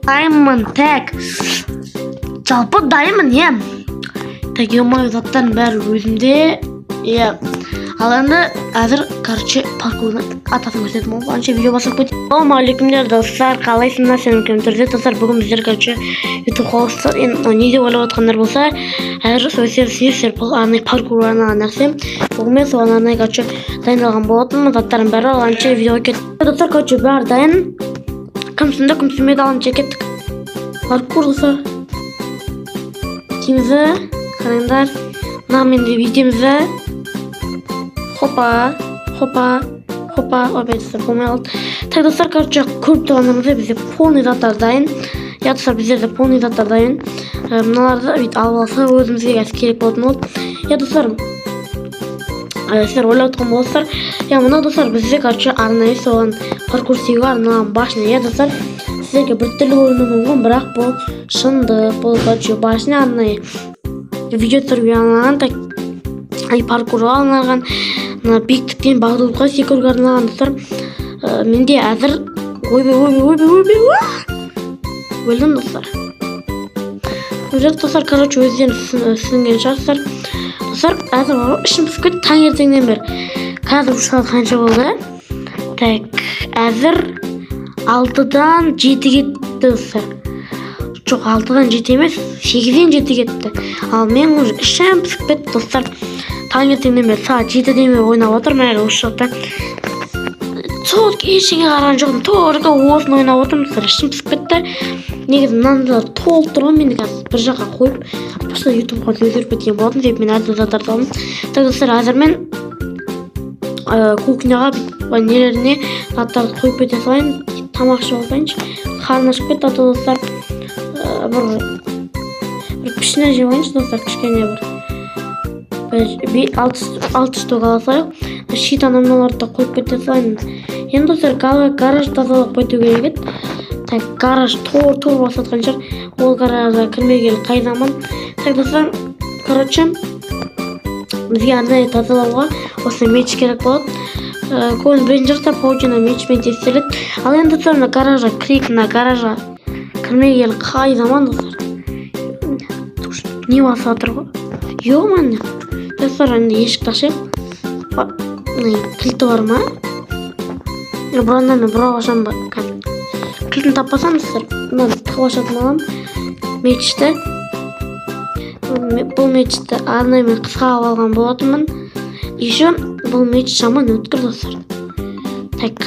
Дайынмын, так. Жалпы дайынмын, иә. Так, ё-моё, заттардың бәрі өзімде. Иә. Ал енді әзір, короче, паркурды атасын көрсететін боламын. Анша видео бастап кетейік. Ассалаумағалейкумдер, достар, қалайсыңдар? Сенің түрде, достар, бүгін біздер, короче, YouTube қосты. Енді не деп ойлап отқандар болса, әзір өздері түсінесіздер, бұл арнайы паркурға арналған нәрсе. Бүгін мен соған арнайы, короче, дайындалған болатынмын. Заттардың бәрі ал анша видеоға кеттік. Достар, короче, бәрі дайын. Кім түсінді, кім түсінбеді, ал анша кеттік. Паркур, достар. Дейміз, қараңдар. Мына мен де бүйтеміз. Хопа, хопа, хопа, опять достар, болмай қалды. Так, достар, короче, көріп тұрғандарыңыздай бізде полный заттар дайын. Иә, достар, біздерде полный заттар дайын. Мыналарды бүйтіп алып алса өзімізге қазір керек болатын болды. Иә, достар, сіздер ойлап отырған боласыздар. Иә, мына, достар, бізде, короче, арнайы соған паркур істеуге арналған башня. Иә, достар, сіздерге біртүрлі көрінуі мүмкін, бірақ бұл шындық. Бұл, короче, башня арнайы видео түсіруге арналған, так, ай, паркурға арналған, мына биіктіктен бағдарлыққа секіруге арналған, достар. Менде әзір, ойбай, ойбай, ойбай, ойбай, өлдім, достар. Бұл жерде, достар, короче, өздеріңіз түсінген шығарсыздар. Достар, әзір бар ғой, ішім пісіп кетті таңертеңнен бері. Қазір уже сағат қанша болды? Так, әзір 6-дан 7 кетті, достар. Жоқ, 6-дан 7 емес, 8-ден 7 кетті. Ал мен уже ішім пісіп кетті, достар. Таңертеңнен бері сағат 7-ден бері ойнап отырмын әлі осы жақта. Сол ештеңе қараған жоқпын, только осыны ойнап отырмын, достар. Ішім пісіп кетті. Негізі мынандайлар толып тұр ғой, мен қазір бір жаққа қойып, просто ютубқа өзгеріп кеткен болатын, себебі мен әзір заттарды алдым. Так, достар, әзір мен кухняға бүйтіп нелеріне заттарды қойып кете салайын, тамақ ішіп алсайыншы. Қарным ашып кетті, ата, достар. Бір пішіне жеп алайыншы, достар, кішкене бір. Бір алты штук ала салайық. Щит мыналарды да қойып кете салайын. Енді, достар, гараж тазалап кету керек еді. Так, гараж тор басып жатқан шығар. Ол гаражға кірмегелі қай заман. Так, достар, короче, бізге арнайы тазалауға осы меч керек болады. Көбін білетін шығарсыздар, паутина мечпен тестеледі. Ал енді, достар, мына гаражға кірейік, мына гаражға кірмегелі қай заман, достар. Не басып жатыр ғой? Ё-моё. Достар, енді есікті ашайық. Мына кілті бар ма? Бұрыннан мен бұрап ашамын ба? Кілтін таппасам, достар, мынаны тығып ашатын боламын. Мечті. Бұл мечті арнайы мен қысқа алып алған болатынмын. Еще бұл меч жаман өткір, достар. Так,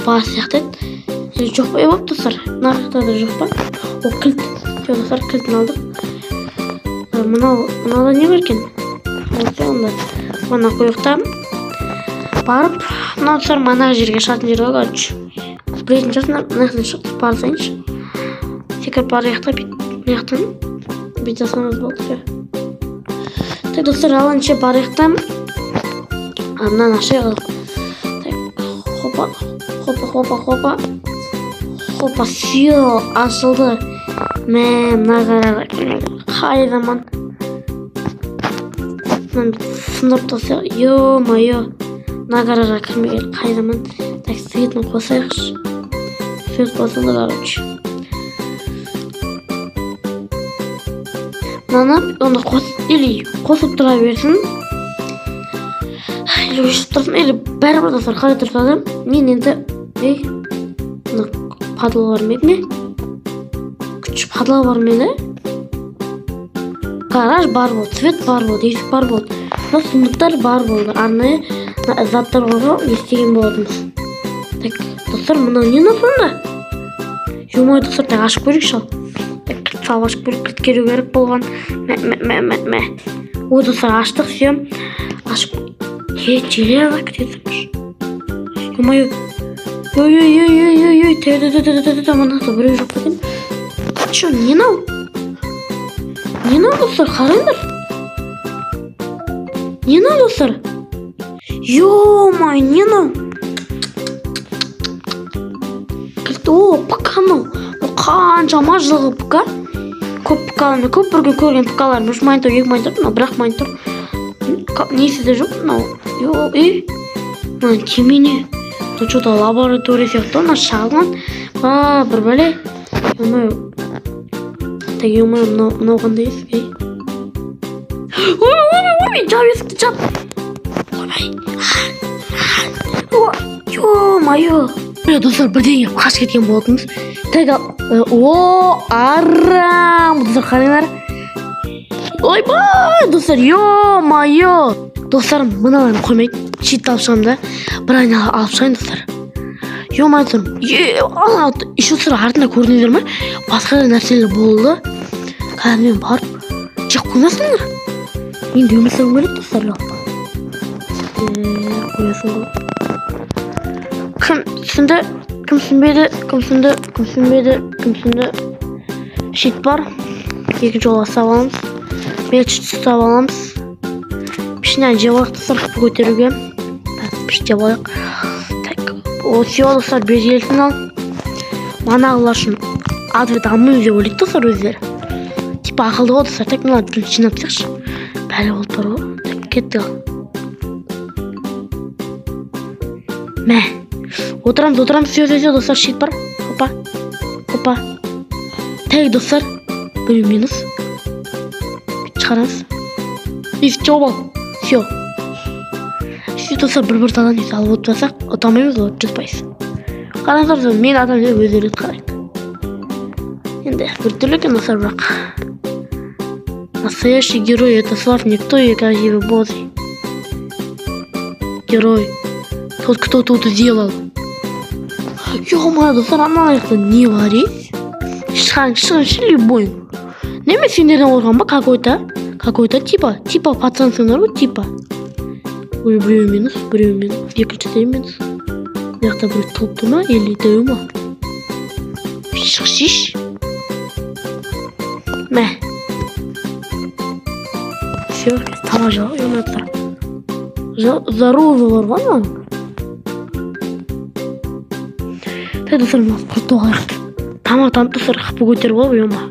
бар сияқты еді. Жоқ па? Е, достар, мына жақта да жоқ па? О, кілт. Все, достар, кілтін алдық. Мынау, мынауда не бар екен? Осы онда. Оны қояйық та. Барып, мынау, достар, мана жерге шығатын жер ғой, короче. Білетін шығарсыңдар, мына жақтан шығып барсайыншы. Секіріп барайық та, бүйтіп, мына жақтан бүйте салсаңыз болды, все. Так, достар, ал ендеше барайық та. Мынаны ашайық. Так, хопа, хопа, хопа, хопа. Хопа, все, ашылды. Мә, мына қара, қай заман. Мынаны сындырып тастайық. Ё-моё. Мына гаражға кірмегелі қай заман. Так, светін қосайықшы. Свет қосылды, короче. Мынаны онда қос, или қосып тұра берсін. Или өшіп тұрсын, или бәрібір, достар, қалай тұрса да. Мен енді, ей, мына падла бар ма еді, не? Күшті падла бар ма еді? Гараж бар болды, свет бар болды, есік бар болды. Мына сундуктар бар болды. Арнайы заттар қойға не істеген болатынбыз. Так, достар, мынау не мынау сонда? Ё-моё, достар, так, ашып көрейікші ал. Так, кілт салып ашып көрейік, кілт керу керек болған. Мә, мә, мә, мә, мә. Ой, достар, аштық, все. Ашып. Е, железо күтесіңші. Ё-моё. Ой, ой, ой, ой, ой, ой, тә, тә, тә, тә, тә, тә, мына жақта біреу жоқ па екен? Чё, не мынау? Не мынау, достар, қараңдар. Не мынау, достар? Ё-моё, не мынау? Кілт, о, ПК мынау. О, қаншама жылғы ПК. Көп ПК-лар, көп бірге көрген ПК-лар. Үш монитор, екі монитор, мынау бір-ақ монитор. Несі де жоқ мынау. Ё, ей, мына теме не? Мынау что-то лаборатория сияқты, мына шағылған. Ба, бір бәле. Ё-моё. Так, ё-моё, мынау қандай есік, ей? Ой, ой, ой, жап есікті, жап. Ойбай. Ё-моё. Достар, бірдеңе қашып кеткен болатынбыз. Так, о, арам. Достар, қараңдар. Ойбай, достар, ё-моё. Достар, мыналарын қоймайды. Щит алып шығамын да. Бір айна алып шығайын, достар. Ё-моё, достар. Ана, еще достар, артында көрдіңіздер ме? Басқа да нәрселер болды. Қазір мен барып жеп қоймасыңдар. Енді өмір сүргім келеді, достар, жалпы. Қоясың ғой. Кім түсінді? Кім түсінбеді? Кім түсінді? Кім түсінбеді? Кім түсінді? Щит бар. Екінші жолға ұстап аламыз. Меч ұстап аламыз. Пішінен жеп алайық, достар, көтеруге. Так, піш жеп алайық. Так, о, всё, достар, бер желісін ал. Манағылар үшін ответ алмаймыз деп ойлайды, достар, өздері. Типа ақылды ғой, достар. Так, мына жинап тастайықшы. Бәле болып тұр ғой. Так, кеттік ал. Мә. Отырамыз, отырамыз, всё, всё, всё, достар, щит бар. Опа. Опа. Так, достар, біреу минус. Шығарамыз. Есік жауып ал. Всё. Всё, достар, бір-бір тадан ес алып отырсақ, ұта алмаймыз ғой, 100%. Қараңыздар, достар, мен адам деп өздері қарайды. Енді біртүрлі екен, достар, бірақ. Настоящий герой это Слав, никто и красивый босс. Герой. Тот, кто тут сделал. Ё-моё, достар, ана жақта не бар, е? Шығаң, шығыңшы, любой. Неме сендерден қорқамын ба, какой-то? Какой-то типа, типа пацансыңдар ғой, типа. Ой, біреу минус, біреу минус, екіншісі де минус. Мына жақта біреу толып тұр ма, или дәу ма? Шықшиш. Мә. Всё, тамақ жеп алайық, ё-моё, достар. Здоровый бар ғой мынаның. Так, достар, мына құртып алайық. Тамақтанып, достар, хп көтеріп алып, ё-моё.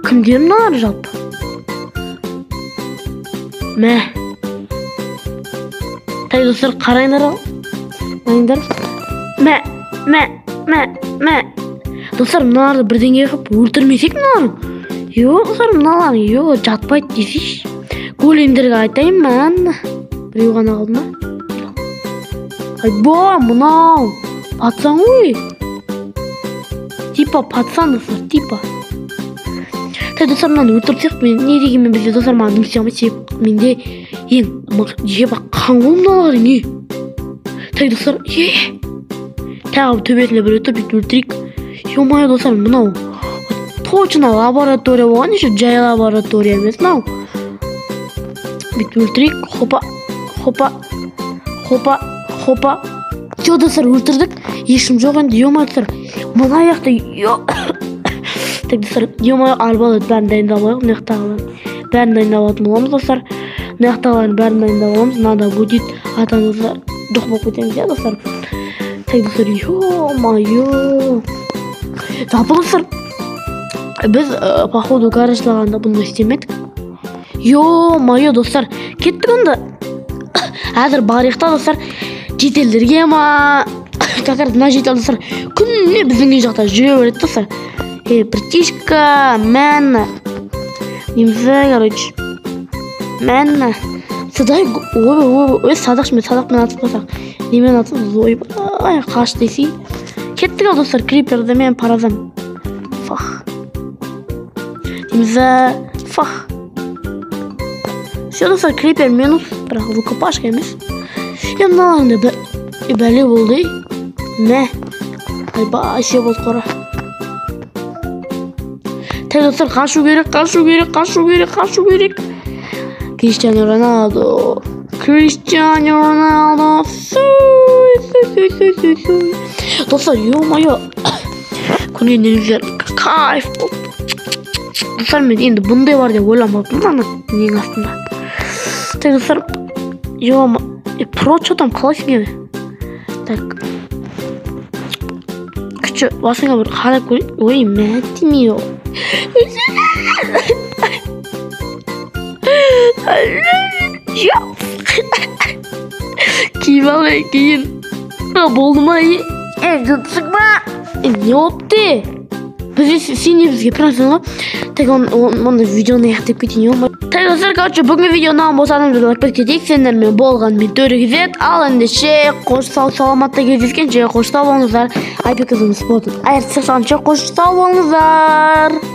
Кімдер мыналар жалпы? Мә. Так, достар, қараңдар ал. Қараңдар. Мә, мә, мә, мә. Достар, мыналарды бірдеңе қылып өлтірмесек мыналарды. Йо, достар, мыналар, йо, жатпайды десейші. Големдерге айтайын ба, анна? Біреу ғана қалды ма? Айба, мынау. Пацан ғой. Типа пацан, достар, типа. Так, достар, мынаны өлтірсек, мен не дегенмен бізде, достар, маған дым істей алмайды, себебі менде ең мықты жеп қан ғой мыналар, не? Так, достар, е. Тағы төбесінде біреу тұр, бүйтіп өлтірейік. Ё-моё, достар, мынау точно лаборатория болған, еще жай лаборатория емес мынау. Бүйтіп өлтірейік. Хопа, хопа, хопа, хопа. Всё, достар, өлтірдік. Ешкім жоқ енді, ё-моё, достар. Мына жақта, ё. Так, достар, ё-моё, арбалет бәрін дайындап алайық. Мына жақтағыларын бәрін дайындап алатын боламыз, достар. Мына жақтағыларын бәрін дайындап аламыз. Надо будет атамызды жоқ болып кетеміз, иә, достар. Так, достар, ё-моё. Жалпы, достар, біз, походу, гараждағанда бұндай істемедік. Ё-моё, достар, кеттік онда. Әзір барайық та, достар, шетелдерге ма? Как раз мына шетел, достар, күніне біздің үй жақта жүре береді, достар. Эй, братишка, мэн. Немесе, короче, мэн. Садай, ой, ой, ой, садақ, мен садақпен атып қалсақ. Немен атып, ойбай, қаш десей. Кеттік ал, достар, криперді мен паразам. Фах. Немесе, фах. Всё, достар, крипер минус, бірақ рукопашка емес. Е, мыналарың да бәле болды, ей. Мә. Айбай, ше болды қора. Так, достар, қашу керек, қашу керек, қашу керек, қашу керек. Криштиану Роналду. Криштиану Роналду. Суй, суй, суй, суй, суй, суй. Достар, ё-моё. Көрген нелер кайф болды. Достар, мен енді бұндай бар деп ойламаппын ана ненің астында. Так, достар, ё-моё, про чё там, қалайсың енді? Так. Күшті, басыңа бір қарап көрейін. Ой, мә, тимей. Киіп алайын, кейін. Болды ма? Е, жыртсың ба? Не болыпты? Бізде сен де бізге пранксың ғой. Так, онда видеоны аяқтап кетейін ғой. Так, достар, короче, бүгінгі видео ұнаған болса, арнамызға лайк басып кетейік. Сендермен болған мен, Төре. Ал ендеше, қош, сау саламатта кездескенше, қош, сау болыңыздар. Айбек спортын айыртсақ, қош, сау болыңыздар.